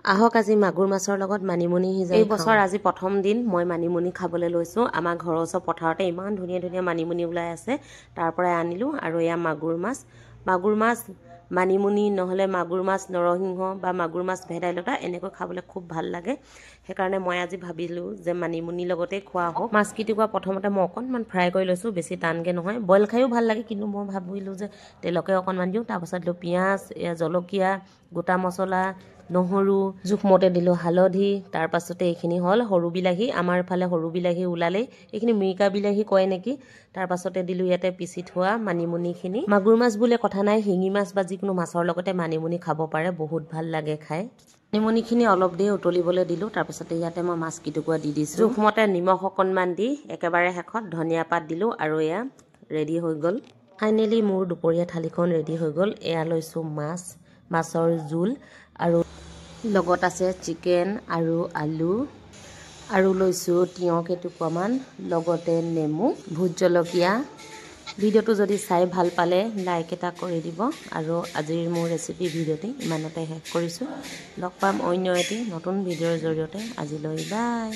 আহক আজি মাগুৰ মাছৰ লগত মানিমুনি সিজাই। এই বছৰ আজি প্ৰথম দিন মই মানিমুনি খাবলৈ লৈছোঁ। আমাৰ ঘৰৰ ওচৰ পথাৰতে ইমান ধুনীয়া ধুনীয়া মানিমুনি ওলাই আছে, তাৰ পৰাই আনিলোঁ। আৰু এয়া মাগুৰ মাছ, মাগুৰ মাছ মানিমুনি নহ'লে মাগুৰ মাছ নৰসিংহ বা মাগুৰ মাছ ভেদাইলতা এনেকৈ খাবলৈ খুব ভাল লাগে। সেইকাৰণে মই আজি ভাবিলোঁ যে মানিমুনিৰ লগতে খোৱা হওক। মাছ কেইটুকুৰা প্ৰথমতে মই অকণমান ফ্ৰাই কৰি লৈছোঁ, বেছি টানকৈ নহয়। বইল খায়ো ভাল লাগে, কিন্তু মই ভাবিলোঁ যে তেলকে অকণমান দিওঁ। তাৰপাছত দিলোঁ পিঁয়াজ, এয়া জলকীয়া, গোটা মছলা, নহৰু, জোখমতে দিলোঁ হালধি। তাৰপাছতে এইখিনি হ'ল সৰু বিলাহী। আমাৰ ফালে সৰু বিলাহী ওলালেই এইখিনি মিৰিকা বিলাহী কয় নেকি। তাৰপাছতে দিলোঁ ইয়াতে পিচি থোৱা মানিমুনিখিনি। মাগুৰ মাছ বোলে কথা নাই, শিঙি মাছ বা যিকোনো মাছৰ লগতে মানিমুনি খাব পাৰে, বহুত ভাল লাগে খাই। মানিমুনিখিনি অলপ দেৰি উতলিবলৈ দিলোঁ। তাৰপাছতে ইয়াতে মই মাছ কেইটুকুৰা দি দিছোঁ। জোখমতে নিমখ অকণমান দি একেবাৰে শেষত ধনিয়া পাত দিলোঁ আৰু এয়া ৰেডি হৈ গ'ল। ফাইনেলি মোৰ দুপৰীয়া থালিখন ৰেডি হৈ গ'ল। এয়া লৈছোঁ মাছ, মাছৰ জোল আৰু লগত আছে চিকেন আৰু আলু, আৰু লৈছোঁ তিয়ঁহ কেইটুকুৰামান, লগতে নেমু, ভোট জলকীয়া। ভিডিঅ'টো যদি চাই ভাল পালে লাইক এটা কৰি দিব। আৰু আজিৰ মোৰ ৰেচিপি ভিডিঅ'টি ইমানতে শেষ কৰিছোঁ। লগ পাম অন্য এটি নতুন ভিডিঅ'ৰ জৰিয়তে। আজিলৈ বাই।